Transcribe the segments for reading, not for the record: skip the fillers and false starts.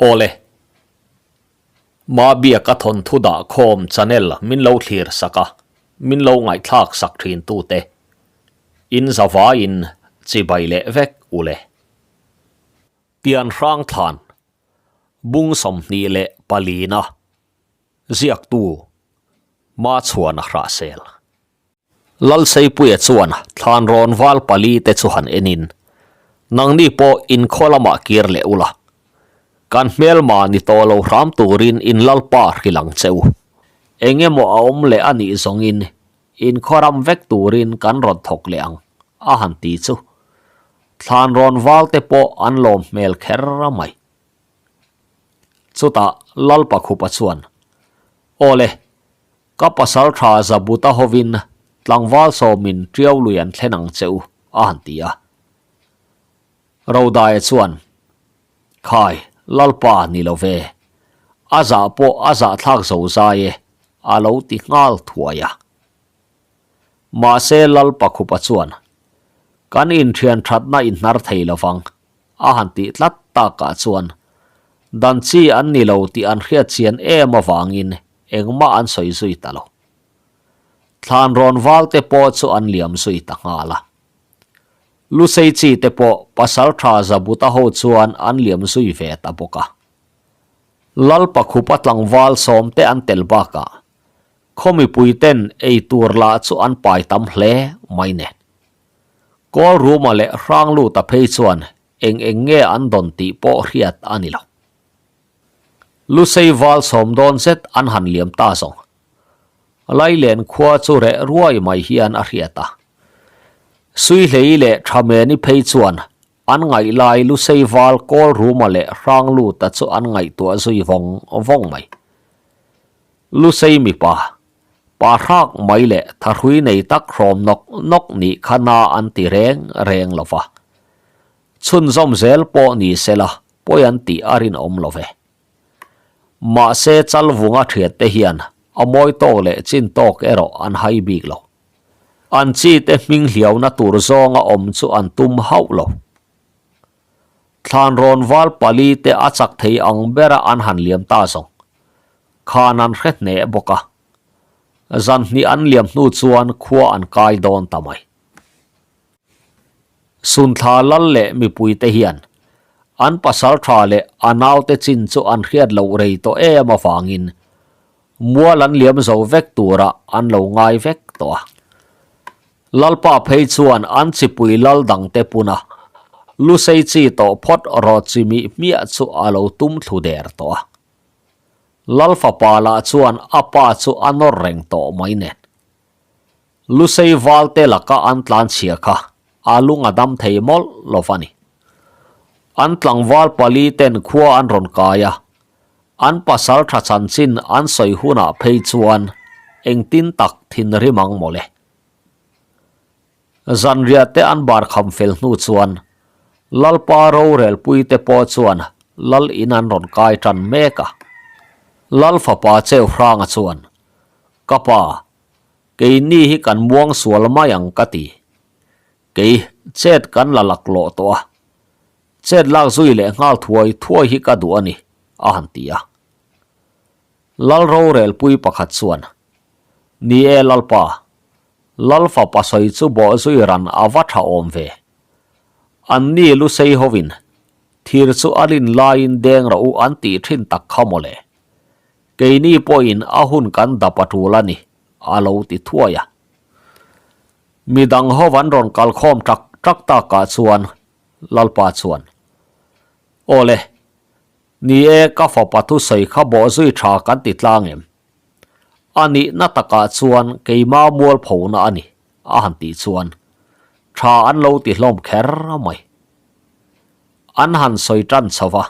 Awle. Mabiaka thawnthu dah khawm channel min lo thlir sak a, min lo ngaihthlak sak thin tute. In zavaiin chibai leh vek ule. Pian hrang thlan, bung 24-na, ziaktu Machhuana Hrahsel. Lalseipuia chuan thlan rawn val pali te chu han enin, Nangni pawh inkhaw lamah kir leh ula, kan hmelma ni tawh lo hram turin in lalpa hrilh ang che u. Eng emaw a awm leh a nih zawngin inkhaw ram vek turin kan rawn thawk leh ang, a han ti chu. Thlan rawn val te pawh an lawm hmel kher mai. Chutah Lalpa Khupa chuan, Awle, Ka pasal tha Zabuta hovin tlangval sawmin Tiau lui an thlen ang che u, a han ti a. Rodaia chuan, Khai, Lalpa ni lo ve. A zah pawh a zahthlak zo zai e, a lo ti nghal thuai a. Mahse Lalpa Khupa chuan, Kan inthian thatna inhnar thei lo vang, a han tih tlat takah chuan dan chi an ni lo tih an hriat chian em avangin engmah an sawi zui ta lo. Thlan rawn val te pawh chu an liam zui ta nghal a. Lusei chi te pawh pasal tha Zabuta ho chuan an liam zui ve ta bawk a. Lalpa khupa tlangval sawmte an tel bakah khaw mipui ten ei tur lah chu an pai tam hle mai nen. Kawl Ruma leh Hrangluta phei chuan eng eng nge an dawn tih pawh hriat a ni lo. Lusei val sawm dawn zet an han liam ta zawng. Lailen khua chu reh ruai mai hian a hriat a. Suihlei leh Thameni phei chuan an ngaih lai Lusei val Kawl Ruma leh Hrangluta chu an ngaihtuah zui vawng vawng mai. Lusei mipa Pa hrâk mai leh thahrui nei tak hrawm nawk nawk nih kha na an ti reng reng lo va. Chhunzawm zel pawh ni se la, pawi an tih a rinawm lo ve. Mahse Chalvunga thiante hian a mawi tawk leh chin tawk erawh an hai bik lo. An chi te hming hliauna tur zawnga awm chu an tum hauh lo. Thlan rawn val pali te a chak thei ang bera an han liam ta zawng khan an hre hneh bawk a. Zan hnih an liam hnu chuan khua an kai dawn ta mai. Sunthla lal leh mipui te hian an pasal tha leh a naute chin chu an hriat loh rei tawh em avangin mual an liam zo vek turah an lo ngai vek tawh a. Lalpa phei chuan an chipui lal dangte puna Lusei chi tawh phawt rawt chi mih hmiah chu a lo tum thlu der tawh a. Lal fapa lah chuan a pa chu a nawr reng tawh mai nen. Lusei valte laka an tlanchhia kha a lung a dam thei mawlh lo va ni. An tlangval pali ten khua an rawn kai a, an pasal tha chanchin an sawi hunah phei chuan engtin tak thinrim ang mawle. Zanriah te an bar kham fel hnu chuan Lalpa rorelpui te pawh chuan Lal in an rawn kai tan mek a. Lal fapa Cheu Hranga chuan, Ka pa, keini hi kan muang sual mai ang ka ti. Kei chet kan la laklawh tawh a, chet lak zui leh nghal thuai thuai hi ka duh a ni, a han ti a. Lal rorelpui pakhat chuan, Ni e Lalpa, Lal fapa sawi chu bawh zui ran a va tha awm ve. An ni Lusei hovin thir chu a rin laiin deng rawh u an tih thin tak kha mawle. Keini pawhin a hun kan dap a tul a ni, a lo ti thuai a. Midang ho an rawn kalkhawm tak tak takah chuan Lalpa chuan, Awle, ni e ka fapa thusawi kha bawh zui tha kan ti tlang em? A nihna takah chuan keima mualphona a ni, a han tih chuan tha an lo ti hlawm kher mai. An han sawi tan chho va,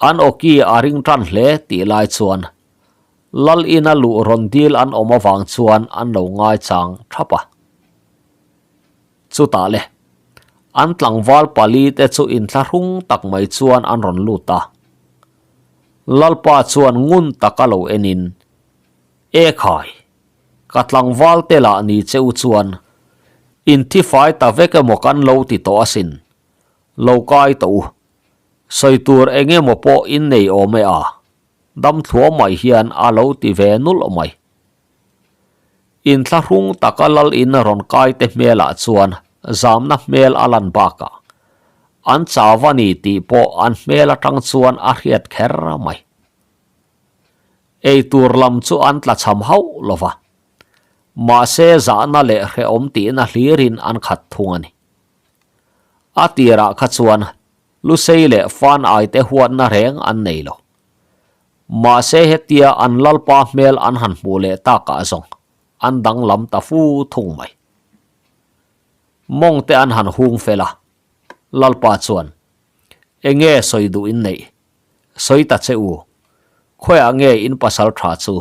an awki a ring tan hle tih lai chuan Lal ina luh rawn dil an awm avang chuan an lo ngaichang thap a. Chutah le, an tlangval pali te chu inthlahrung tak mai chuan an rawn lut a. Lalpa chuan ngun taka lo enin, E khai, ka tlangval te lah ni che u chuan inthifai ta vek emaw kan lo ti tawh asin, lo kai tawh u. Sawi tur eng emaw pawh in nei awm e a, dam thluam mai hian a lo ti ve nulh mai. Inthlahrung taka lal in rawn kai te hmelah chuan zamna hmel a lan bakah an chau a ni tih pawh an hmel atang chuan a hriat kher mai. Eitur lam chu an tlachham hauh lo va, mahse zahna leh hrehawm tihna hlirin an khat thung a ni. A tirah kha chuan Lusei leh Fan aite huatna reng an nei lo. Mahse hetia an lalpa hmel an han hmuh leh takah zawng an danglam ta fu thung mai. Mawng te an han hung fel a, lalpa chuan, Enge sawi duh in neih? Sawi ta che u, khawiah nge in pasal tha chu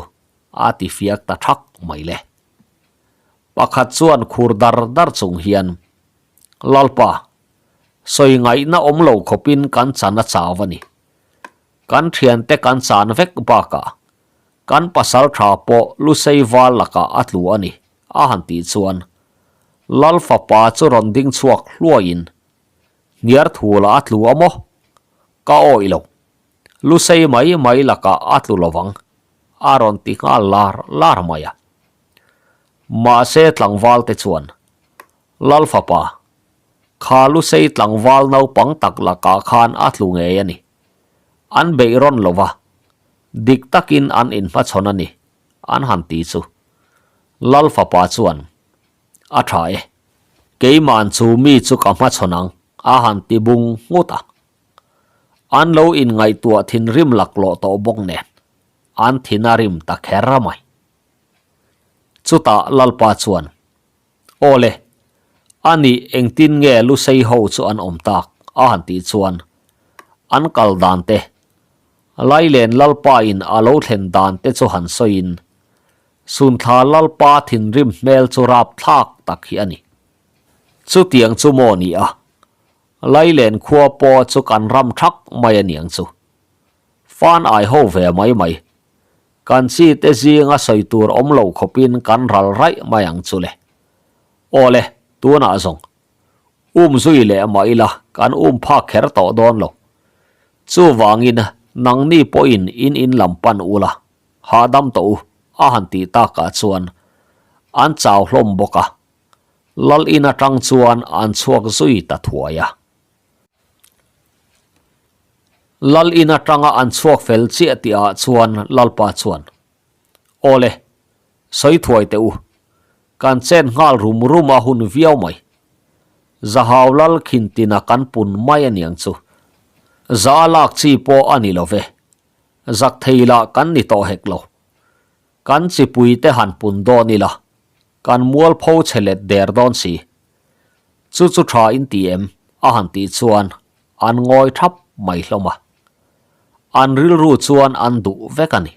a ti fiak ta thak mai le. Pakhat chuan khur dar dar chung hian, Lalpa, sawi ngaihna awm lo khawpin kan chan a chau a ni. Kan thiante kan chan vek bakah kan pasal tha pawh Lusei val lakah a tlu a ni, a han tih chuan Lal fapa chu rawn ding chhuak hluaiin Hniar thul a tlu a maw? Ka awih lo. Lusei mai mai lakah a tlu lovang, a rawn ti nghal lar lar mai a. Mahse tlangval te chuan Lal fapa, Kha Lusei tlangval naupang tak lakah khan a tlu ngei a ni. An beih rawn lo va, dik takin an inhmachhawn a ni, an han ti chu. Lal fapa chuan, A tha e, keiman chu mi chu ka hmachhawn ang, a han ti bung nghut a. An lo inngaihtuah thinrim laklawh tawh bawk nen, an thin a rim ta kher mai. Chutah Lalpa chuan, Aw le, a nih engtin nge Lusei ho chu an awm tak? a han tih chuan an kal dan te, Lailen Lalpa in a lo thlen dan te chu han sawiin Sunthla Lalpa thinrim hmel chu rapthlak tak hi a ni. Chutiang chu maw ni a, Lailen khua pawh chu kan ram thak mai a niang chu. Fan ai ho ve mai mai. Kan chi te zinga sawi tur awm lo khawpin kan ral raih mai ang chu le. Aw le, tunah zawng. Um zui leh mah ila kan um phak kher tawh dawn lo. Chuvangin nangni pawhin in in lam pan ula, hahdam tawh u, a han tih takah chuan an chau hlawm bawk a. Lal in atang chuan an chhuak zui ta thuai a. Lal in atanga an chhuak fel chiah tih ah chuan Lalpa chuan, Aw le, sawi thuai teh u, kan chen nghal rum rum a hun viau mai. Zahau lal khin tina kan pun mai aniang chu. Za a lak chi pawh a ni lo ve, zak thei lah kan ni tawh hek lo. Kan chipui te han pun dawn ila, kan mualpho chhe let der dawn si. Chu chu tha in ti em? a han tih chuan an ngawi thap mai hlawm a. An rilru chuan an duh vek a ni.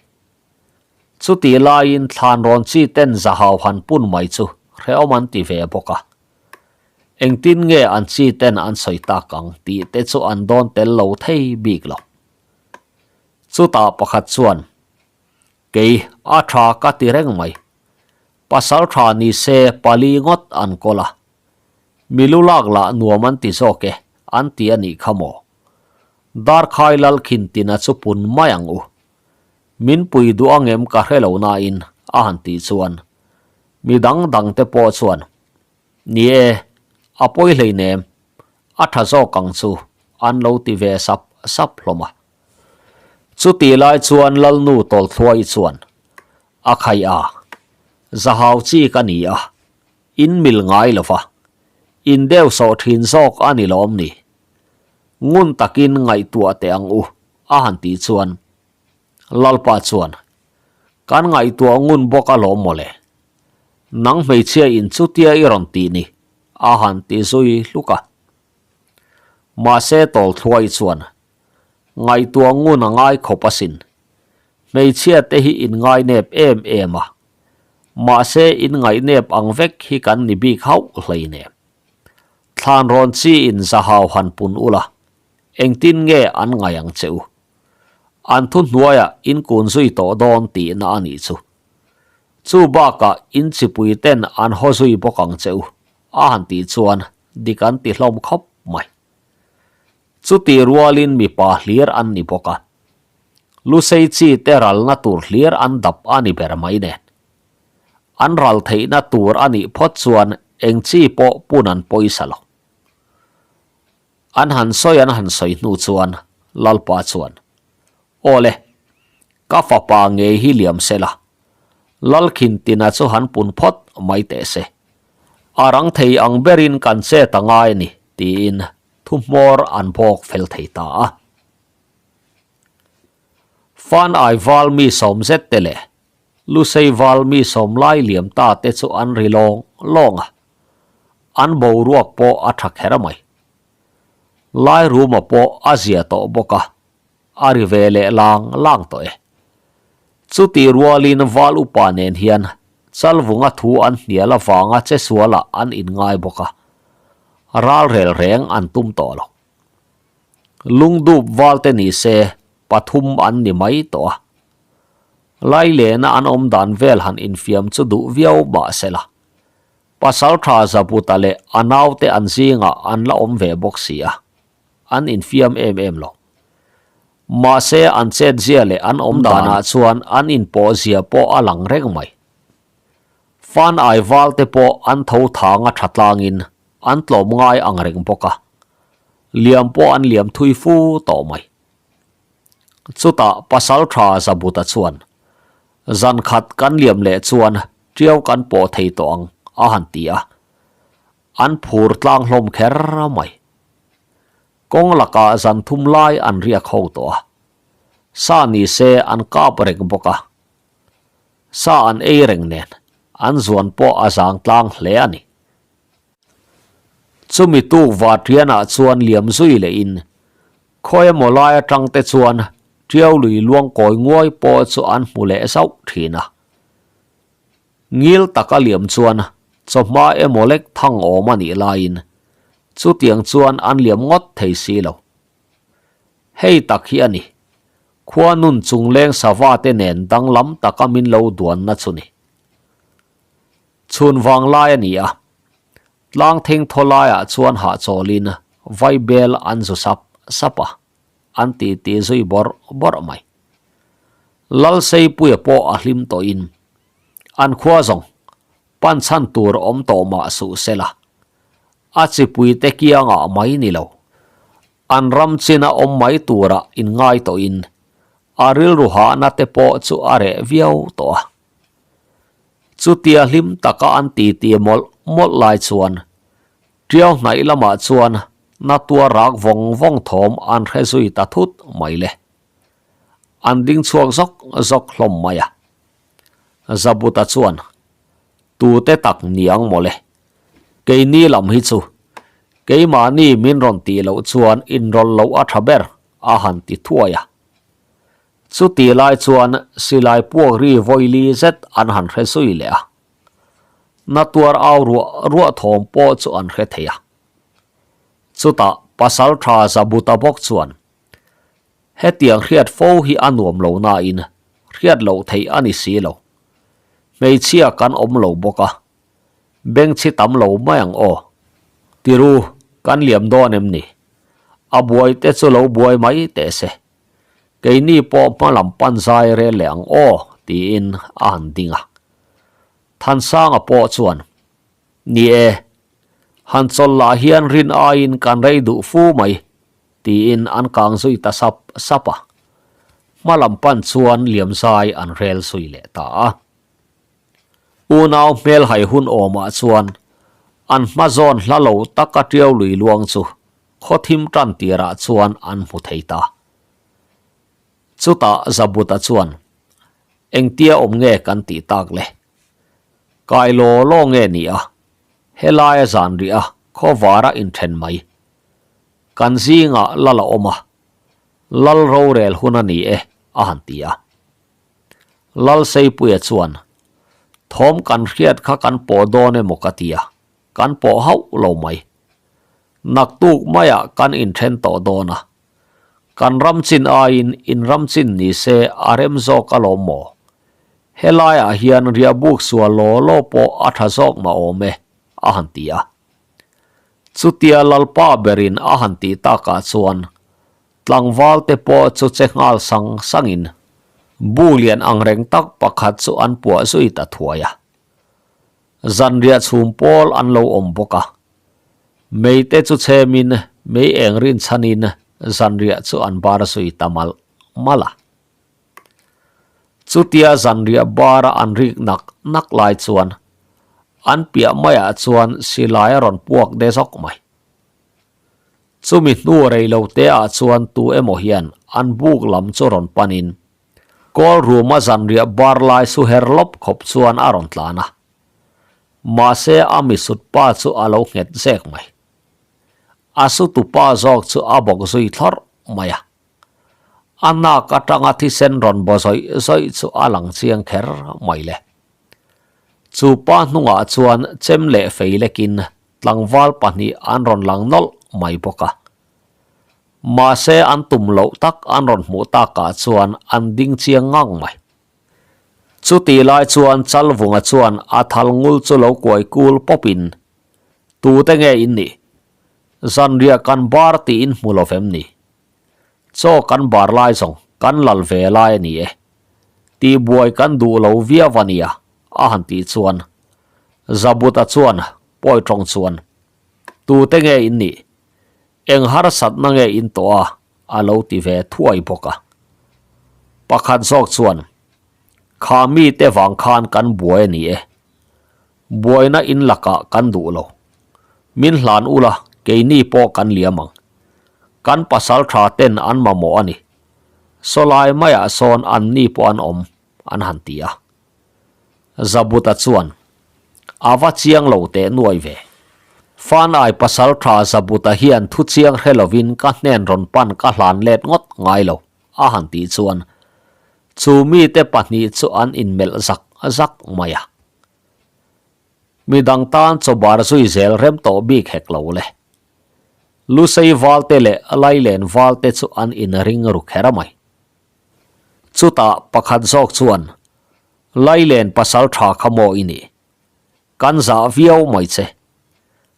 Chutih laiin thlan rawn chi ten zahau han pun mai chu hrehawm an ti ve bawk a. Engtin nge an chi ten an sawi tak ang tih te chu an dawn tel lo thei bik lo. Chutah pakhat chuan, Kei a tha ka ti reng mai. Pasal tha ni se pali ngawt an kawl a. Mi lu lak lah nuam an ti zawk e, an ti a nih kha maw. Darkhai lal khin tina chu pun mai ang u. Min pui duh angem ka hre lo nain a han tih chuan mi dang dang te pawh chuan, Ni e, a pawi hleinem, a tha zawk ang chu an lo ti ve sap sap hlawm a. Chutih lai chuan Lalnu Tawlthluai chuan, A khaih a, zahau chi ka ni a, in mil ngai lo va, in deuh sawh thin zawk a ni lawm ni? Ngun takin ngaihtuah teh ang u, a han tih chuan Lalpa chuan, Kan ngaihtuah ngun bawk a lawm mawle. Nang hmeichhia in chutia i rawn tih ni, a han ti zui hluk a. Mahse Tawlthluai chuan, Ngaihtuah ngun a ngai khawp asin. Hmeichhia te hi in ngainep em em a. Mahse in ngaihnep ang vek hi kan ni bik hauh hleinem. Thlan rawn chi in zahau han pun ula, engtin nge an ngaih ang che u? An thu hnuaiah in kun zui tawh dawn tihna a nih chu. Chu bakah in chipui ten an haw zui bawk ang che u, a han tih chuan dik an ti hlawm khawp mai. Chutih rualin mipa hlir an ni bawk a. Lusei chi te ralna tur hlir an dap a ni ber mai nen. An ral theihna tur a nih phawt chuan eng chi pawh pun an pawisa lo. An han sawi an han sawi hnu chuan Lalpa chuan, Aw le, ka fapa ngei hi liam se la, Lalkhintina chu han pun phawt mai teh se. A rang thei ang berin kan chet a ngai a ni, tiin thuhmawr an bawk fel thei ta a. Fan Aival mi sawm zet te leh Lusei val mi sawm lai liam ta te chu an ri lawng lawng a, an boruak pawh a tha kher mai. Lairuma pawh a zia tawh bawk a, a ri ve leh lang lang tawh e. Chutih rualin val upa nen hian Chalvunga thu an hnial avanga che sualah an inngai bawk a, ral rel reng an tum tawh lo. Lungdup val te ni se pathum an ni mai tawh a. Lailena an awm dan vel han infiam chu duh viau mah se la, Pasaltha Zabuta leh a naute an zingah an la awm ve bawk si a, an infiam em em lo. Mahse an chetzia leh an awm danah chuan an inpawh zia pawh a lang reng mai. Fan ai val te pawh an tho thang a tha tlangin an tlawm ngai ang reng bawk a, liam pawh an liam thui fu tawh mai. Chutah Pasaltha Zabuta chuan, Zan khat kan liam leh chuan ṭiau kan pawh thei tawh ang, a han ti a. An phur tlang hlawm kher mai. Kawng lakah zan thum lai an riak ho tawh a. Sa ni se an kap reng bawk a. Sa an ei reng nen, an zuan pawh a zang tlang hle a ni. Chumi tuk Vatrianah chuan liam zui lehin khawi emaw lai atang te chuan Tiau lui luang kawi nguai pawh chu an hmu leh zauh thin a. Ngil taka liam chuan chawhma emaw lek thang awm a nih laiin chutiang chuan an liam ngawt thei si lo. Hei tak hi a ni, khua nun chungleng sava te nen danglam taka min lo duanna chu ni. Chhun vang lai a ni a, tlang theng thaw laiah chuan hahchawlin vaibel an zu sap sap a, an ti ti zui bawrh bawrh mai. Lalseipuia pawh a hlim tawhin an khua zawng pan chhan tur awm tawh mah suh se la, a chipuite kiangah mai ni lo, an ram china awm mai turah inngai tawhin a rilru hahna te pawh chu a reh viau tawh a. Chutia hlim taka an titi mawlh mawlh lai chuan Tiau hnaih lamah chuan na tuar rak vawng vawng thawm an hre zui ta thut mai le. An ding chhuak zawk zawk hlawm mai a. Zabuta chuan, Tute tak ni ang mawle. Keini lam hi chu keimahni min rawn tih loh chuan inrawlh loh a tha ber a han ti thuai a. Chuti lai chuan silai puak ri vawili zet an han hre zui leh a. Na tuar au ruah ruah thawm pawh chu an hre thei a. Chutah Pasaltha Zabuta bawk chuan, Hetiang hriat fo hi a nuam lo nain hriat loh theih a ni si lo. Hmeichhia kan awm lo bawk a, bengchhi tam lo mai ang aw. Tiru, kan liam dawn em ni? A buai te chu lo buai mai teh se. Keini pawh hma lam pan zai rel leh ang aw, tiin a han ding a. Thansanga pawh chuan, Ni e, han chawlh lah hian rin aiin kan rei duh fu mai, tiin an kang zui ta sap sap a. Hma lam pan chuan liam zai an rel zui leh ta a. Unau hmelhai hun awmah chuan an hma zawn hla lo taka ṭiau lui luang chu Khaw thim tan tirah chuan an hmu thei ta. Chutah Zabuta chuan, Engtia awm nge kan tih tak le? Kai law law nge ni a? Helaia zan rih a khaw vara inthen mai. Kan zingah lal a awm a, lal rorel hun a ni e, a han ti a. Lalseipuia chuan, Thawm kan hriat kha kan pawh dawn emaw ka ti a, kan pawh hauh lo mai. Naktuk maiah kan inthen tawh dawn a, kan ram chin aiin in ram chin ni se a rem zawk alawm maw? Helaiah hian riahbuk sual law law pawh a tha zawk mah awm e, a han ti a. Chutia Lalpa berin a han tih takah chuan. Tlangval te pawh chu che nghal sang sangin bu lian angreng tak pakhat chu an puah zui ta thuai a. Zanriah chhum pawl an lo awm bawk a. Mei te chu chhemin mei eng rinchhanin zanriah chu an bar zui ta malh malh a. Chutia zanriah bara an rik nak nak lai chuan an piah maiah chuan silai a rawn puak de zawk mai. Chumi hnu rei lo te ah chuan tu emaw hian an buk lam chu rawn panin kawl ruma zanriah bar lai su her lawp khawp chuan a rawn tlan a. Mahse a misut pa chu a lo nghet zek mai. A sutupa zawk chu a bawk zui thlawrh mai a. A nak atanga thisen rawn baw zawih zawih chu a lang chiang kher mai le. Chu pa hnungah chuan chem leh fei lekin tlangval pahnih an rawn lang nawlh mai bawk a. Mahse an tum loh tak an rawn hmuh takah chuan an ding chiang ngang mai. Chutih lai chuan Chalvunga chuan a thal ngul chu lo kuai kul pawpin, Tute nge in nih? Zanriah kan bar tiin hmu lo vem ni? Chaw kan bar lai zawng kan lal ve lai a ni e. Tihbuai kan duh lo viau a nia, a han tih chuan Zabuta chuan pawi tawng chuan, Tute nge in nih? Eng harsatna nge in tawh a? a lo ti ve thuai bawk a. Pakhat zawk chuan, Kha mite vang khan kan buai a ni e. Buaina in lakah kan duh lo. Min hlan ula keini pawh kan liam ang. Kan pasal tha ten an mamawh a ni. Sawlai maiah sawn an ni pawh an awm, an han ti a. Zabuta chuan, A va chiang lo teh nuai ve. Fanai pasal tha Zabuta hian thu chiang hre lovin ka hnen rawn pan ka hlan let ngawt ngai lo, a han tih chuan chu mite pahnih chu an inmelh zak zak mai a. Midang tan chawbar zui zel rem tawh bik hek lo le. Lusei valte leh Lailen valte chu an inring ru kher mai. Chutah pakhat zawk chuan, Lailen pasal tha kha maw i nih? Kan zah viau mai che.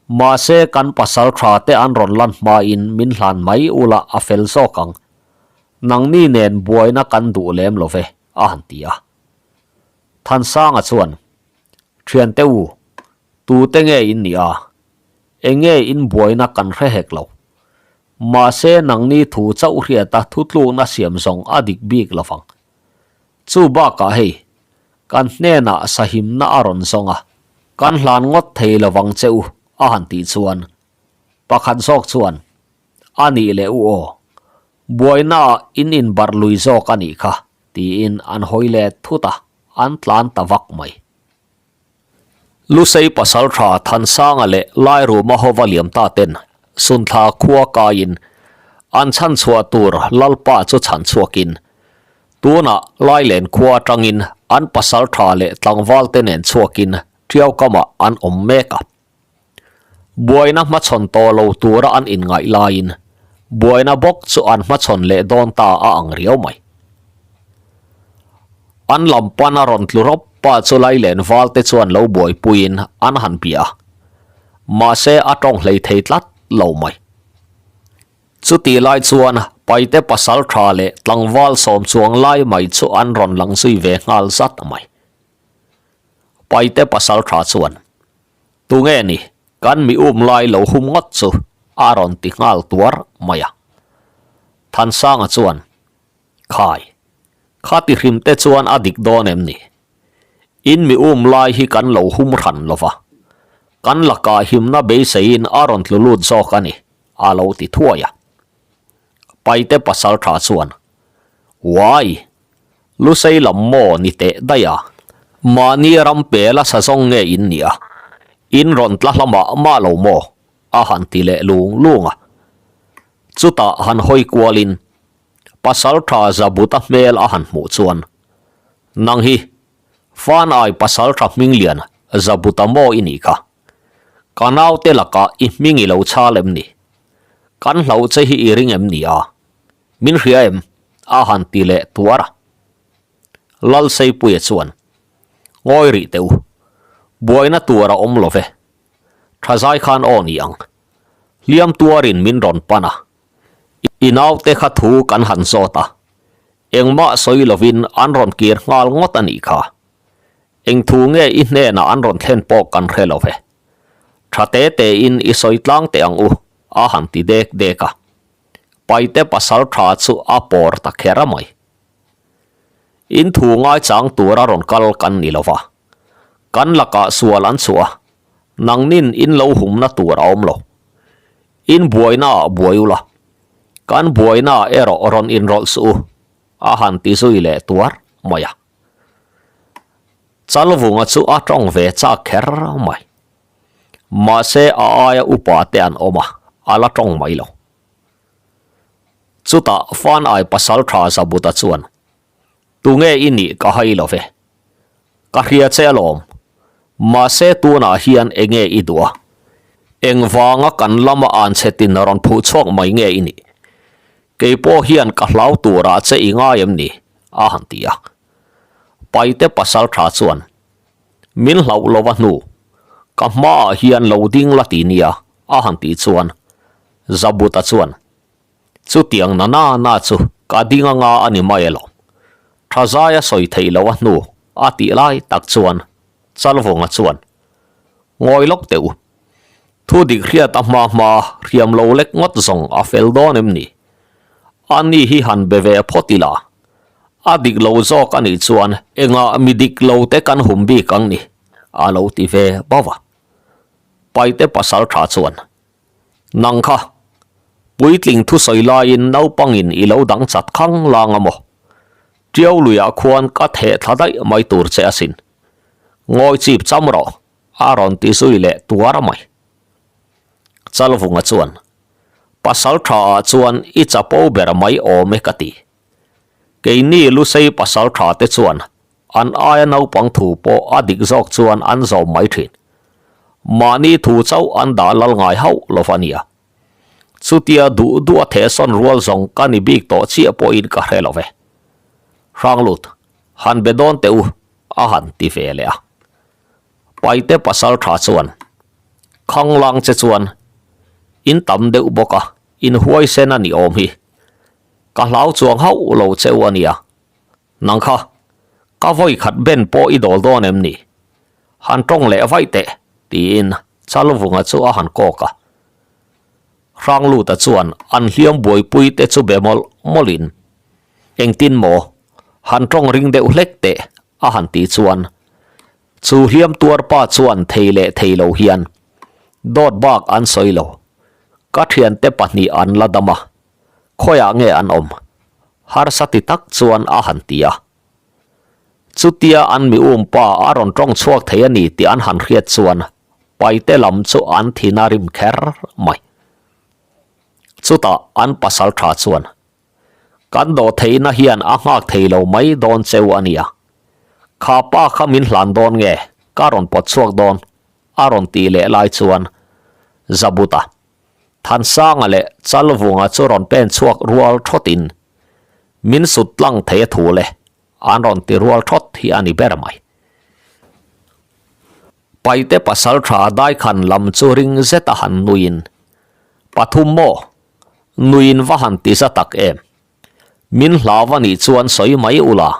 Mahse kan pasal tha te an rawn lan hmain min hlan mai ula a fel zawk ang. Nangni nen buaina kan duh lem lo ve, a han ti a. Thansanga chuan, Thiante u, tute nge in nih a? Enge in buaina kan hre hek lo. Mahse nangni thu chauh hriata thutlukna siam zawng a dik bik lo vang. Chu bakah hei, kan hnenah sahimna a rawn zawng a, kan hlan ngawt thei lo vang che u, a han tih chuan pakhat zawk chuan, A nih leh u aw, buainaah in inbarh lui zawk a nih kha, tiin an hawi let thut a, an tlan ta vak mai. Lusei pasaltha Thansanga leh Lairuma hova liam ta ten Sunthla khua kaiin an chhanchhuah tur Lalpa chu chhanchhuakin tunah Lailen khua atangin an pasaltha leh tlangvalte nen chhuakin Ṭiaukamah an awm mek a. Buaina hmachhawn tawh lo tura an inngaih laiin buaina bawk chu an hmachhawn leh dawn ta a ang riau mai. An lam pana rawn tlu rawp pa chu Lailen valte chuan lo buaipuiin an han bia a, mahse a tawng hlei thei tlat lo mai. Chutih lai chuan Paite pasal tha leh tlangval sawm chuang lai mai chu an rawn lang zui ve nghal zat mai. Paite pasal tha chuan, Tunge ni, kan mi um lai lo hum ngawt chu a rawn ti nghal tuar mai a. Thansanga chuan, Khai, khati hrim te chuan a dik dawn em ni? In mi um lai hi kan lo hum hran lo va, kan lakah himna beiseiin a rawn tlu lut zawk a ni, a lo ti thuai a. Paite pasal tha chuan, Uai, Lusei lam maw ni teh daih a? Mahni ram pela sa zawng nge in nih a? In rawn tla hla mah mah lo maw? a han ti leh lung lung a. Chutah han hawi kualin Pasaltha Zabuta hmel a han hmuh chuan, Nang hi, Fanai Pasaltha Hminglian Zabuta maw i nih kha? Ka naute lakah i hming i lo chhal em ni? Kan hlauh che hi i ring em ni a? Min hria em? a han ti leh tuar a. Lalseipuia chuan, Ngawi rih teh u, buaina tur a awm lo ve. Thazai khan aw ni ang. Hliam tuarin min rawn pan a. I naute kha thu kan han zawt a, engmah sawi lovin an rawn kir nghal ngawt a nih kha. Eng thu nge i hnenah an rawn thlen pawh kan hre lo ve. Tha te tein i sawi tlang teh ang u, a han ti dek dek a. Paite pasal tha chu a pawr ta kher a mai. In thu ngaichang tura rawn kal kan ni lo va, kan lakah sual an chhuah a, nangnin in lo humna tur a awm lo. In buainaah buai ula, kan buainaah erawh rawn inrawlh suh u, a han ti zui leh tuar mai a. Chalvunga chu a tawng ve chak kher mai. Mahse a aia upa te an awm a, a la tawng mai lo. Chutah Fanai pasal tha Zabuta chuan, Tunge i nih ka hai lo ve. Ka hria che alawm. Mahse tunah hian enge i duh a? Engvanga kan lama an che tin rawn phuh chhuak mai nge i nih? Kei pawh hian ka hlau turah che i ngai em ni? a han ti a. Paite pasal tha chuan, Min hlauh lova hnu, ka hmaah hian lo ding la ti nia, a han tih chuan Zabuta chuan, Chutiang na na na chu ka ding anga a ni mai elo. Tha zai a sawi theih loh a hnu a tih lai tak chuan Chalvunga chuan, Ngawi lawk teh u. Thu dik hriat a hma hma hriam lo lek ngawt zawng a fel dawn em ni? A ni hi han be ve phawt ila. A dik lo zawk a nih chuan engah mi dik lo te kan hum bik ang ni? A lo ti ve bauh a. Paite pasal tha chuan, Nang kha, puitling thusawi laiin naupangin i lo dang chat khang lang a maw? Tiau luiah khuan ka theh thla daih mai tur che asin. Ngawi chip cham rawh, a rawn ti zui leh tuar mai. Chalvunga chuan, Pasal tha ah chuan i chapo ber mai awm e ka ti. Keini Lusei pasal tha te chuan An aia naupang thu pawh a dik zawk chuan an zawm mai thin. Mahni thu chauh an dah lal ngai hauh lo va nia. Chutia duh duh a thehsawn rual zawng ka ni bik tawh chiah pawhin ka hre lo ve. Hranglut, han be dawn teh u, a han ti ve leh a. Paite pasal tha chuan, Khanglang che chuan, in tam deuh bawk a, in huaisen a ni awm hi. Ka hlau chuang hauh lo che u a nia. Nang kha, ka vawi khat ben pawh i dawl dawn em ni? Han tawng leh vaih teh, tiin Chalvunga chu a han kawk a. Hrangluta chuan an hliam buaipui te chu be mawlh mawlhin, Engtin maw? Han tawng ring deuh hlek teh, a han ti chuan chu hliam tuar pa chuan thei leh thei lo hian dawt bak an sawi lo. Ka thiante pahnih an la dam a, Khawiah nge an awm? Harsa ti tak chuan a han ti a. Chutia an mi um pa a rawn tawng chhuak thei a ni tih an han hriat chuan paite lam chu an thin a rim kher mai. Chutah an pasal tha chuan, Kan dawh theihna hian a nghak thei lo mai dawn cheu a nia. Kha pa kha min hlan dawn nge ka rawn pawt chhuak dawn? a rawn tih leh lai chuan Zabuta Thansanga leh Chalvunga chu rawn pen chhuak rual thawtin min sut tlang thei a thu le an rawn ti rual thawt hi a ni ber mai. Paite pasal tha daikhan lam chu ring zet a han nuiin pathum maw nuiin va han ti za tak em? Min hlau a nih chuan sawi mai ula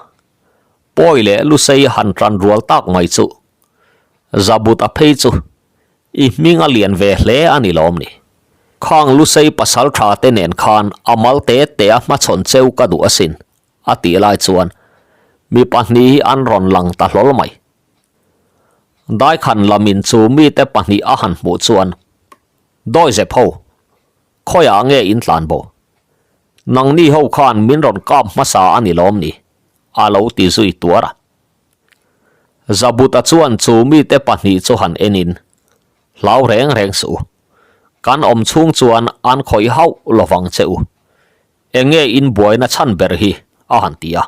pawi leh lusei han tan rual tak mai chu Zabut a phei chu I hming a lian ve hle a ni lawm ni. Khang Lusei pasal tha te nen khan a mal te te a hmachhawn cheu ka duh asin, a tih lai chuan mi pahnih hi an rawn lang ta hlawl mai. Daikhan lamin chu mite pahnih a han hmuh chuan, Dawizep ho, khawiah nge in tlan bo? Nangni ho khan min rawn kap hmasa a ni lawm ni? a lo ti zui tuar a. Zabuta chuan chu mite pahnih chu han enin, Hlau reng reng suh u. Kan awm chhung chuan an khawih hauh lovang che u. Enge in buaina chhan ber hi? a han ti a.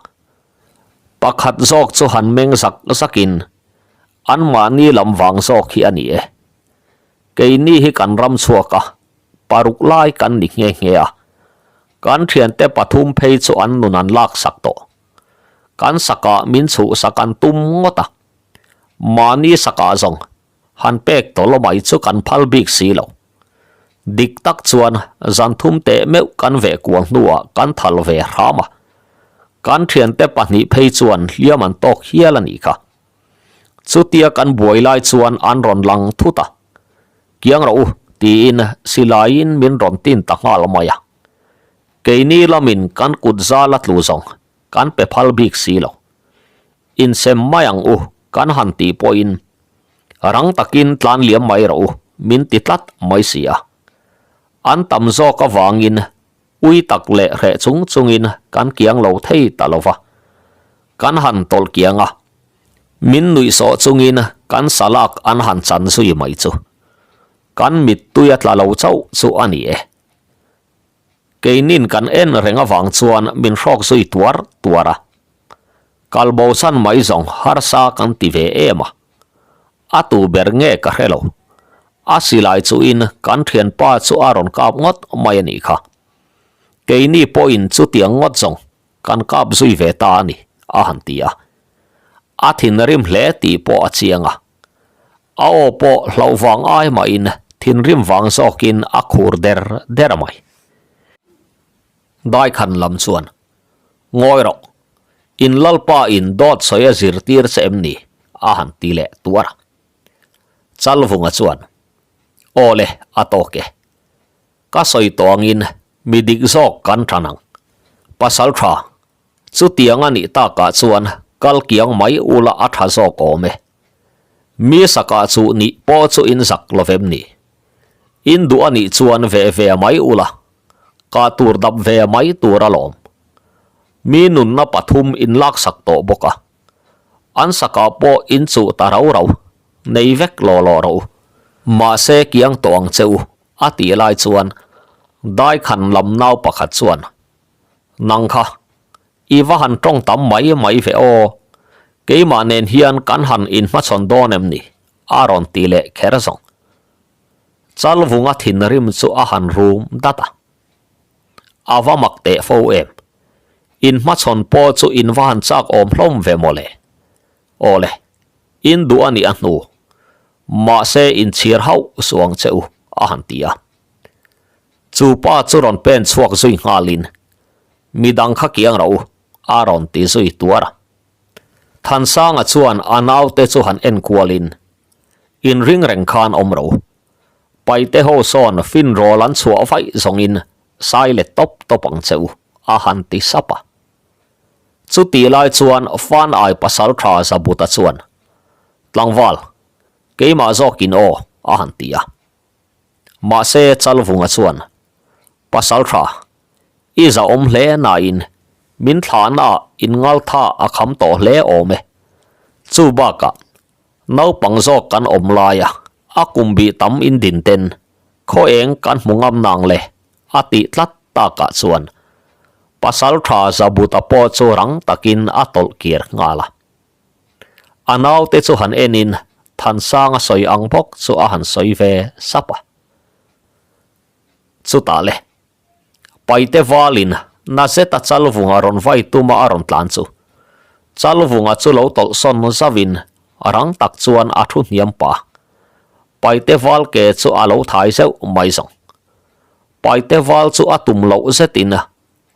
Pakhat zawk chu han meng zak zakin, Anmahni lam vang zawk hi a ni e. Keini hi kan ram chhuak a, paruk lai kan ni nghe nghe a. Kan thiante pathum phei chu an nun an laksak tawh. Kan sakah min chhuhsak an tum ngawt a, mahni sakah zawng han pek tawlh mai chu kan phal bik si lo. Dik tak chuan zan thum teh meuh kan veh kual hnuah kan thal ve hram a. Kan thiante pahnih phei chuan hliam an tawk hial a nih kha. Chutia kan buai lai chuan an rawn lang thut a. Kiang rawh u, tiin silaiin min rawn tin ta nghal mai a. Keini lamin kan kut zal a tlu zawng kan pe phal bik si lo. Insem mai ang u kan han tih pawhin rang takin tlan liam mai rawh u min ti tlat mai si a. An tam zawk avangin ui tak leh hreh chung chungin kan kiang lo thei ta lo va. Kan han tawlh kiang a, min nuihsawh chungin kan salak an han chan zui mai chu. Kan mittui a tla lo chauh chu a ni e. Keinin kan en reng avang chuan min hrawk zui tuar tuar a. Kal bosan mai zawng harsa kan ti ve em a. A tu ber nge ka hre lo. A silai chuin kan thianpa chu a rawn kap ngawt mai a nih kha. Keini pawhin chutiang ngawt zawng kan kap zui ve ta a ni, a han ti a. A thinrim hle tih pawh a chiang a. A aw pawh hlauh vang ai mahin thinrim vang zawkin a khur der der mai. Daikhan lam chuan, Ngawi rawh, in lalpa in dawt sawi a zirtir che em ni? a han ti leh tuar a. Chalvunga chuan, Aw le, a tawk e. Ka sawi tawh angin mi dik zawk kan tan ang. Pasal tha, Chutiang a nih takah chuan kal kiang mai ula a tha zawk awm e. Mi sakah chu nih pawh chu in zak lo vem ni. In duh a nih chuan ve ve mai ula, kah tur dap ve mai tur alawm. Mi nunna pathum in laksak tawh bawk a. An sakah pawh in chuh ta rau rau, nei vek law law rawh u. Mahse kiang tawh ang che u, a tih lai chuan Daikhan lam nau pakhat chuan Nang kha, i va han tawng tam mai mai ve aw. Keimah nen hian kan han inhmachhawn dawn em ni? a rawn ti leh kher zawng. Chalvunga thinrim chu a han rum dat a. A va mak teh fo em? Inhmachhawn pawh chu in va han chak awm hlawm ve mawle. Aw le, in duh a nih a hnu. Mahse inchhir hauh suang che u, a han ti a. Chu pa chu rawn pen chhuak zui nghalin, Midang kha kiang rawh u, a rawn ti zui tuar a. Thansanga chuan a naute chu han en kualin, Inring reng khan awm rawh u. Paite ho sawn finrawl an chhuah vaih zawngin sai let tawp tawp ang che u, a han ti sap a. Chutih lai chuan Fan Ai pasal tha Zabuta chuan, Tlangval, keimah zawkin aw, a han ti a. Mahse Chalvunga chuan, Pasal tha, i zahawm hle nain min thlahna in ngaltha a kham tawh hle awm e. Chu bakah naupang zawk kan awm laia a kum bih tam in din ten khaw eng kan hmu ngam nang le a tih tlat takah chuan Pasal tha Zabuta pawh chu rang takin a tawlh kir nghal a. A naute chu han enin Thansanga sawi ang bawk chu a han sawi ve sap a. Chutah le, Paite valin na zeta Chalvunga rawn vai tuma a rawn tlan chu. Chalvunga chu lo tawlh sawn zauhin rang tak chuan a thu hniam pah a. Paite val ke chu a lo thai zeuh mai zawng. Paite val chu a tum loh zetin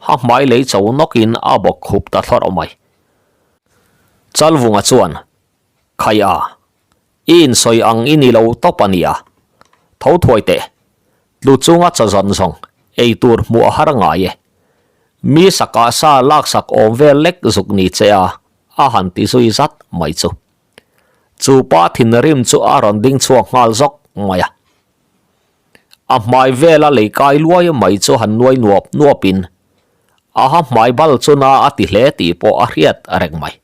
Ha hmai lei cho nawkin a bawk khup ta thlawrh mai. Chalvunga chuan, Khai a, i insawi ang i ni lo tawp a nia. Tho thuai teh, tlu chunga chaw zawn zawng ei tur hmuh a har ngai e. Mi sakah sa laksak awm vel lek zuk ni che a, a han ti zui zat mai chu. Chu pa thinrim chu a rawn ding chhuak nghal zawk mai a. A hmai vela lei kai luai mai chu han nuai nuap nuapin a ha hmai bal chu na a ti hle tih pawh a hriat reng mai.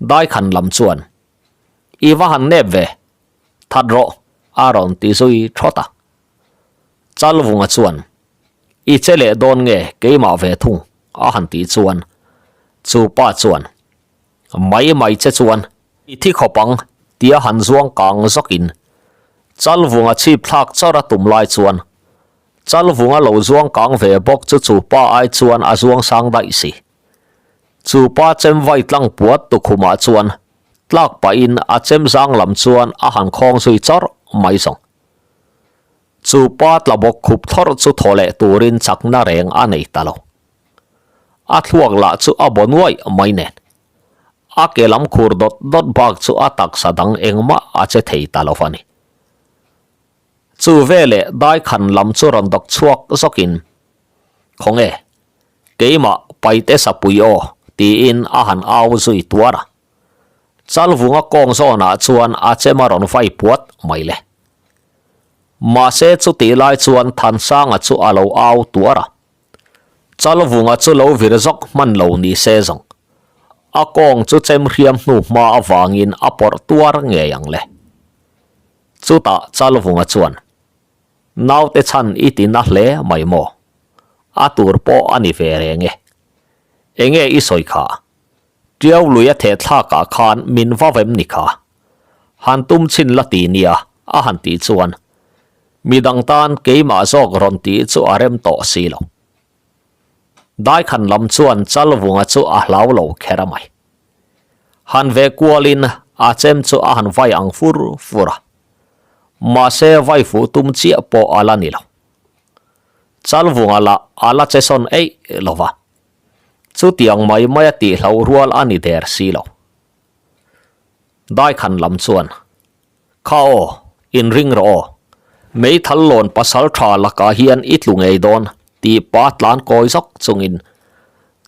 Daikhan lam chuan, I va han nep ve, that rawh, a rawn ti zui thawt a. Chalvunga chuan, I che leh dawn nge keimah ve thung, a han tih chuan chu pa chuan, Mai mai che chuan i thi khawp ang tia han zuang kang zawkin Chalvunga chhip thlak chawrh a tum lai chuan Chalvunga lo zuang kang ve bawk chu chu pa ai chuan a zuang sang daih si. Chu pa chem vai tlang puat tukhumah chuan tlak pahin a chem zang lam chuan a han khawng zui chawrh mai zawng. Chu pa tla bawk khup thawrh chu thaw leh turin chakna reng a nei ta lo. A thluak lah chu a baw nuaih mai nen. A ke lam khur dawt dawt bak chu a taksa dang engmah a che thei ta lo a ni. Chu veleh daikhan lam chu rawn dawk chhuak zawkin, Khawnge, keimah Paite Sapui aw, tiin a han au zui tuar a. Chalvunga kawng zawnah chuan a chem a rawn vai puat mai le. Mahse chutih lai chuan Thansanga chu a lo au tuar a. Chalvunga chu lo vir zawk hman lo ni se zawng. A kawng chu chem hriam hnu hma avangin a pawrh tuar ngei ang le. Chutah Chalvunga chuan, Naute chhan i ti na hle mai maw? A tur pawh a ni ve reng e. Enge i sawi kha? Tiau lui a theh thlakah khan min va vem ni kha. Han tum chhin la ti nia, a han tih chuan midang tan keimah zawk rawn tih chu a rem tawh si lo. Daikhan lam chuan Chalvunga chu a hlau lo kher a mai. Han ve kualin a chem chu a han vai ang fur fur a. Mahse vai fuh tum chiah pawh a la ni lo. Chalvunga lah a la che sawn eih lo va. Chutiang mai maia tihloh rual a ni der si lo. Daikhan lam chuan, Kha aw, inring rawh aw. Meithal lawn pasal tha lakah hian i tlu ngei dawn, tih pa tlan kawi zawk chungin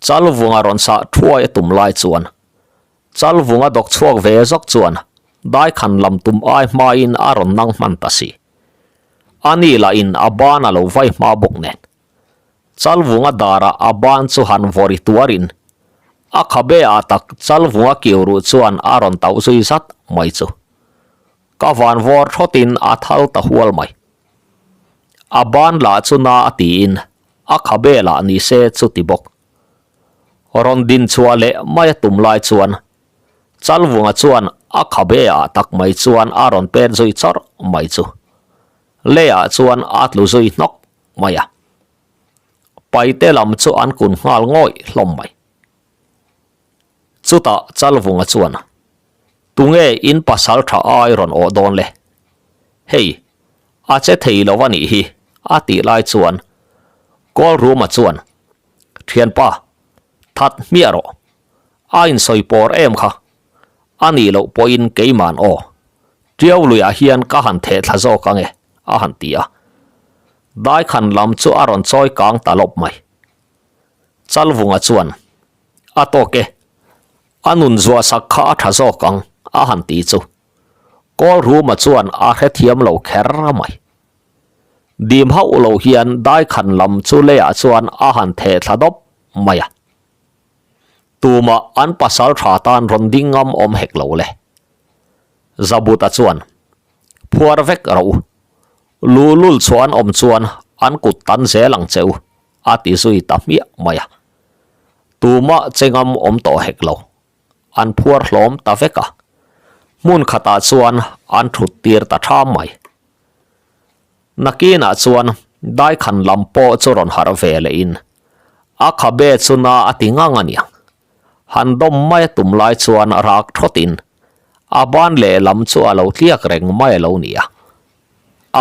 Chalvunga rawn sah thuai a tum lai chuan Chalvunga dawk chhuak ve zawk chuan Daikhan lam tum ai hmain a rawn nang hman ta si. Ani lahin a ban a lo vai hma bawk nen. Chalvunga darah a ban chu han vawri tuarin a khabe ah tak Chalvunga kiu ruh chuan a rawn tauh zui zat mai chu ka van vawr thawtin a thal ta hual mai. A ban lah chu na a tiin a khabe lah ni se chu ti bawk. Rawn din chhuah leh mai a tum lai chuan Chalvunga chuan a khabe ah tak mai chuan a rawn pet zui chawrh mai chu leiah chuan a tlu zui hnawk mai a. Paite lam chu an kun nghal ngawih hlawm mai. Chutah Chalvunga chuan, Tunge in pasal tha ai rawn awh dawn le? Hei, a che thei lo a nih hi, a tih lai chuan Kawlruma chuan, Thianpa, that hmiah rawh. A insawi pawr em kha. A nih loh pawhin keiman aw. Tiau luiah hian ka han theh thla zawk ang e, a han ti a. Daikhan lam chu a rawn chawi kang ta lawp mai. Chalvunga chuan, A tawk e, a nun zuah sak kha a tha zawk ang, a han ti chu. Kawlruma chuan a hrethiam lo kher mai. Dim hauh lo hian daikhan lam chu leiah chuan a han theh thla dawp mai a. Tumah an pasal tha tan rawn ding ngam awm hek lo le. Zabuta chuan, Phuar vek rawh u. Luhlul chhuah an awm chuan an kut tan zel ang che u, a ti zui ta hmiah mai a. Tumah che ngam awm tawh hek lo. An phuar hlawm ta vek a. Hmun khatah chuan an thut tir ta tham mai. Nakinah chuan daikhan lam pawh chu rawn harh ve lehin a khabe chu na a ti ngang a niang. Han dawm mai a tum lai chuan rak thawtin a ban lehlam chu a lo tliak reng mai a lo ni a.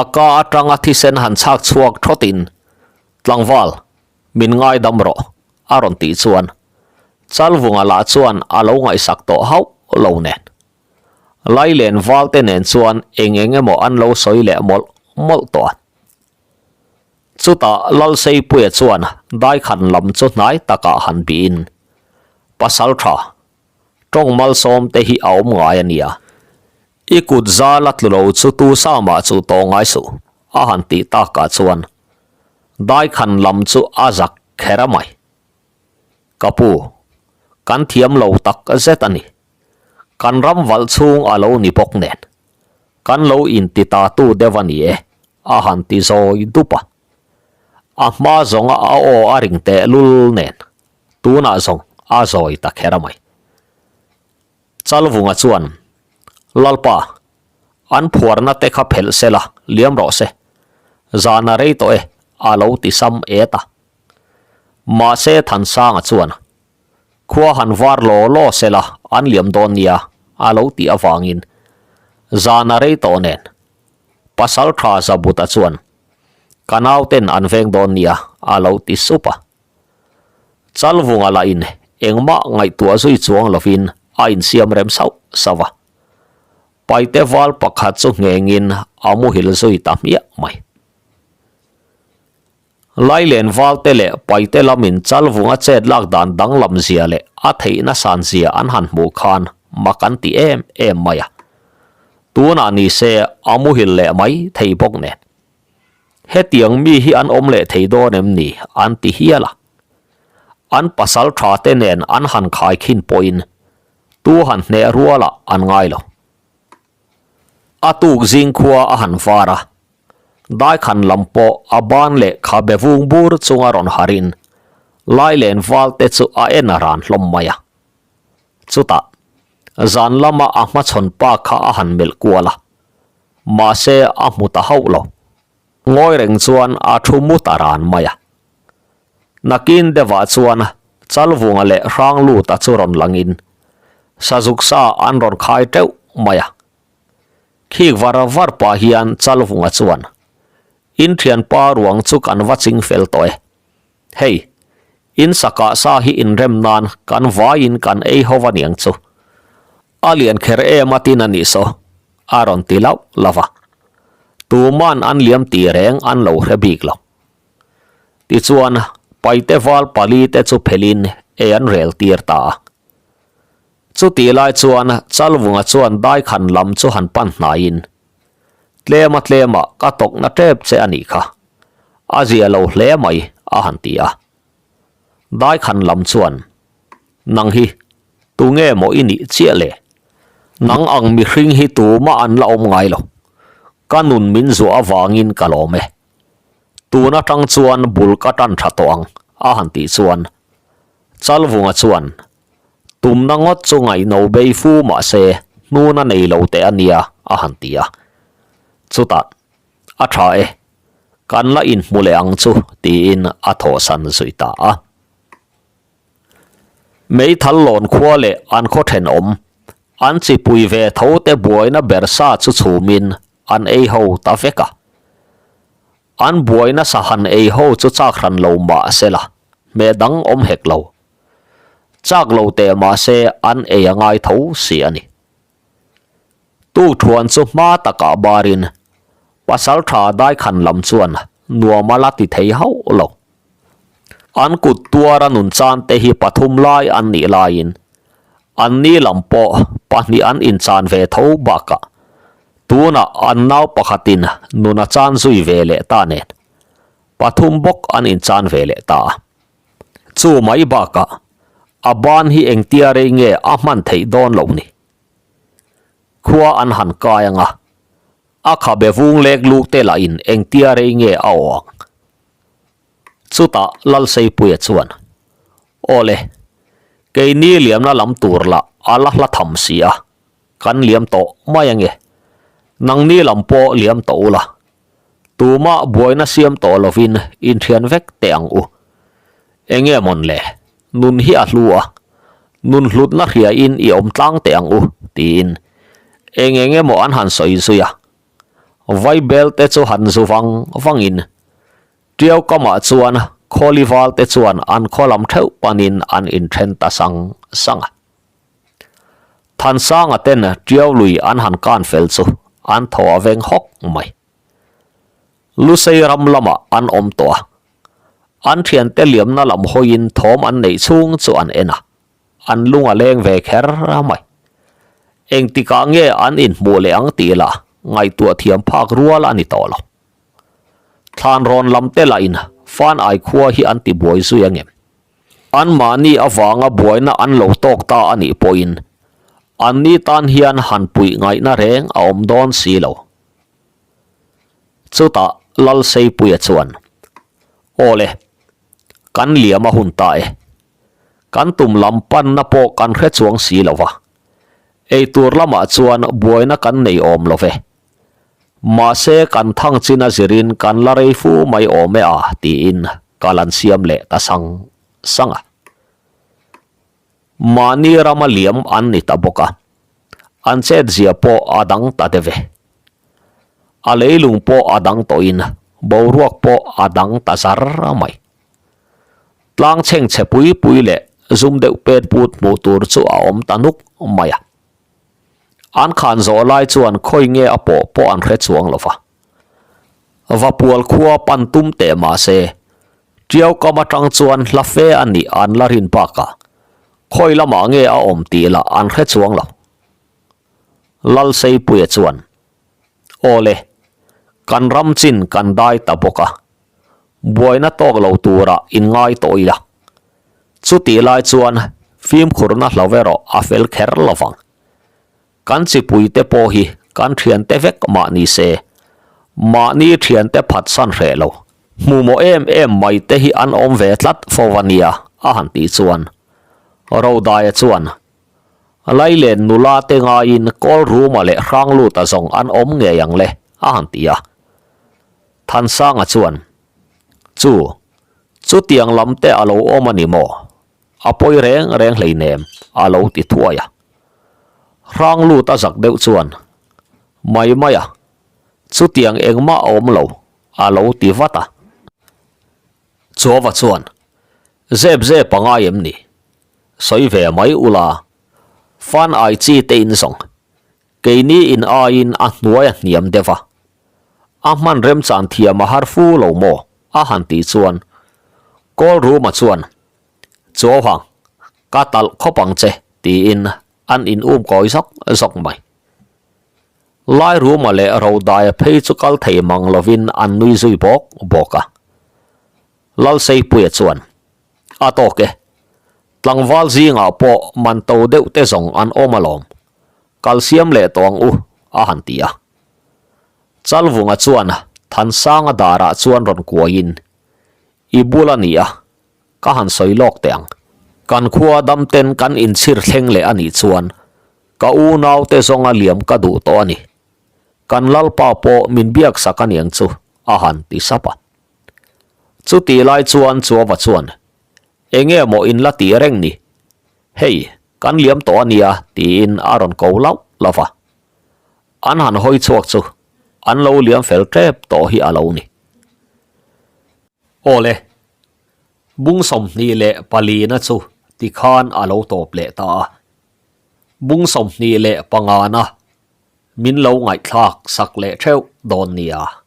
A ka atanga thisen han chhak chhuak thawtin tlangval min ngaidam rawh a rawn tih chuan Chalvunga lah chuan a lo ngaihsak tawh hauh lo nen. Lailen valte nen chuan eng eng emaw an lo sawi leh mawlh mawlh tawh a. Chutah Lalseipuia chuan daikhan lam chu hnai takah han bihin, Pasal tha, tawng malsawm te hi a awm ngai a nia. I kut zal a tlu lo chu tu sa mah chu tawh ngai suh, a han tih takah chuan daikhan lam chu a zak kher a mai. Ka pu, kan thiam lo tak zet a ni. Kan ram valh chhung a lo ni bawk nen. Kan lo inti ta tu deuh a ni e, a han ti zawi dup a. A hma zawnga a aw a ring teh lul nen, tunah zawng a zawi ta kher a mai. Chalvunga chuan, Lalpa, an phuarna te kha phelh se la, liam rawh se. Zan a rei tawh e, a lo ti sam et a. Mahse Thansanga chuan, Khua han var law law se la an liam dawn nia a lo tih avangin zan a rei tawh nen Pasal tha Zabuta chuan. Ka nauten an veng dawn nia, a lo ti sup a. Chalvunga lahin engmah ngaihtuah zui chuang lovin a insiam rem sauh sauh a. Paite val pakhat chu nghengin a muhil zui ta hmiah mai. Lailen valte leh paite lamin Chalvunga chet lak dan danglam zia leh a theihna san zia an han hmuh khan mak an ti em em mai a. Tunah ni se a muhil leh mai thei bawk nen. Hetiang mi hi an awm leh thei dawn em ni? an ti hial a. An pasal tha te nen an han khai khin pawhin tu han hneh rualah an ngai lo. A tuk zing khua a han var a, daikhan lam pawh a ban leh khabe vung bur chunga rawn harin Lailen val te chu a en a ran hlawm mai a. Chutah, zan lama a hmachhawn pa kha a han melh kual a, mahse a hmu ta hauh lo. Ngawi reng chuan a thu mu ta ran mai a. Nakin deuhah chuan Chalvunga leh Hrangluta chu rawn langin Sazuk sa an rawn khai teuh mai a. Khik var var pah hian Chalvunga chuan, In thianpa ruang chu kan va ching fel tawh e. Hei, in sakah sa hi inrem nan kan vaiin kan ei ho aniang chu. A lian kher em a tin a nih saw, a rawn ti lauh lauh a. Tuman an liam tih reng an lo hre bik lo. Tichuan, paite val pali te chu phelin ei an rel tir ta a. Chutih lai chuan Chalvunga chuan daikhan lam chu han pan hnaiin, Tlema tlema ka tawkna tep che a nih kha. A zia lo hle mai, a han ti a. Daikhan lam chuan, Nang hi, tunge maw i nih chiah le? Nang ang mihring hi tumah an la awm ngai lo. Ka nun min zuah avangin ka lawm e. Tun atang chuan bul ka tan tha tawh ang, a han tih chuan Chalvunga chuan, Tumna ngawt chu ngaihno bei fu mah se hnuna nei lo teh a nia, a han ti a. Chutah, A tha e, kan la inhmu leh ang chu, tiin a thawhsan zui ta a. Meithal lawn khua leh an khaw thenawm, an chipui ve tho te buaina ber sa chu chhumin an ei ho ta vek a. An buaina sa han ei ho chu chak hran lo mah se la, hmeh dang awm hek lo. Chak lo teh mah se an ei a ngai tho si a ni. Tukthuan chu hma takah barin Pasaltha Daikhan lam chuan nuam a la ti thei hauh lo. An kut tuara nun chan te hi pathum lai an nih laiin an ni lam pawh pahnih an inchan ve tho bakah tunah an nau pakhatin nun a chan zui ve leh ta nen pathum bawk an inchan ve leh ta a. Chu mai bakah a ban hi engtia rei nge a hman theih dawn loh ni? Khua an han kai ang a, a khabe vung lek luk te lahin engtia rei nge a aw ang? Chutah Lalseipuia chuan, Awle, keini liamna lam tur lah a la hla tham si a, kan liam tawh mai ange. Nangni lam pawh liam tawh ula, tumah buaina siam tawh lovin inthian vek teh ang u. Enge mawn le, nun hi a hlu a, nun hlutna hriain i awm tlang teh ang u, tiin eng eng emaw an han sawi zui a. Vaibel te chu han zu vang vangin Tiau kamah chuan Khawli val te chuan an khaw lam theuh panin an inthen ta sang sang a. Thansanga ten Tiau lui an han kan fel chu an thaw a veng hawk mai. Lusei ram lamah an awm tawh a, an thiante liamna lam hawiin thawm an neih chhung chu an en a, an lung a leng ve kher mai. Engtikah nge an inhmuh leh ang tih lah ngaihtuah thiam phak rual a ni tawh lo. Thlan rawn lam te lahin Fan Ai khua hi an ti buai zui angem? Anmahni avanga buaina an lo tawk ta a nih pawhin anni tan hian han puih ngaihna reng a awm dawn si lo. Chutah Lalseipuia chuan, Awle, kan liam a hun ta e. Kan tum lam panna pawh kan hre chuang si lo va, eitur lamah chuan buaina kan nei awm lo ve. Mahse kan thang chin a zirin kan la rei fu mai awm e a tiin kal an siam leh ta sang sang a. Mahni rama liam an ni ta bawk a, an chet zia pawh a dang ta deuh e. A leilung pawh a dang tawhin. boruak pawh a dang ta zar mai. Tlang chhengchhe pui pui leh zum deuh pet put hmuh tur chu a awm ta nuk mai a. An khan zawh lai chuan khawi nge a pawh pawh an hre chuang lo va. Vapual khua pan tum teh mah se, Tiau kam atang chuan hla fe a nih an la rin bakah khawi lamah nge a awm tih lah an hre chuang lo. Lalseipuia chuan, Aw le, kan ram chin kan dai ta bawk a, buaina tawk lo turah inngai tawh ila. Chutih lai chuan fimkhurna hlo erawh a fel kher lo vang. Kan chipuite pawh hi kan thiante vek mah ni se, mahni thiante phatsan hreh lo, hmuhmawh em em mai te hi an awm ve tlat fo a nia a han tih chuan Rodaia chuan Lailen nula te ngaiin kawl ruma leh Hrangluta zawng an awm ngei ang le a han ti a. Thansanga chuan, Chu, chutiang lam te a lo awm a ni maw? A pawi reng reng hleinem a lo ti thuai a. Hranglut a zak deuh chuan, Mai mai a, chutiang engmah a awm lo a lo ti vat a. Chuava chuan, Zep zep a ngai em ni? Sawi ve mai ula, fan ai chi te in zawng, keini in aiin a hnuai a hniam deuh a. A hman remchan thiam a har fu lo maw? a han tih chuan Kawlruma chuan, Chuauhang, ka talh khawp ang che tiin an in um kawi zawk zawk mai. Lairuma leh Rodaia phei chu kal thei mang lovin an nui zui bawk bawk a. Lalseipuia chuan, A tawk e, tlangval zingah pawh man to deuh te zawng an awm alawm, kal siam leh tawh ang u, a han ti a. Chalvunga chuan Thansanga darah chuan rawn kuaiin, I bul a ni a, ka han sawi lawk teh ang. Kan khua damten kan inchhir thleng leh a nih chuan ka unaute zawnga liam ka duh tawh a ni. Kan lalpa pawh min biaksak a niang chu, a han ti sap a. Chutih lai chuan Chuava chuan, Enge maw in la tih reng ni? Hei, kan liam tawh a nia, tiin a rawn ko lauh lauh va. An han hawi chhuak chu an lo liam fel tep tawh hi a lo ni. Awle, bung 24na chu tikhan a lo tawp leh ta a. Bung 25na min lo ngaihthlak sak leh theuh dawn nia.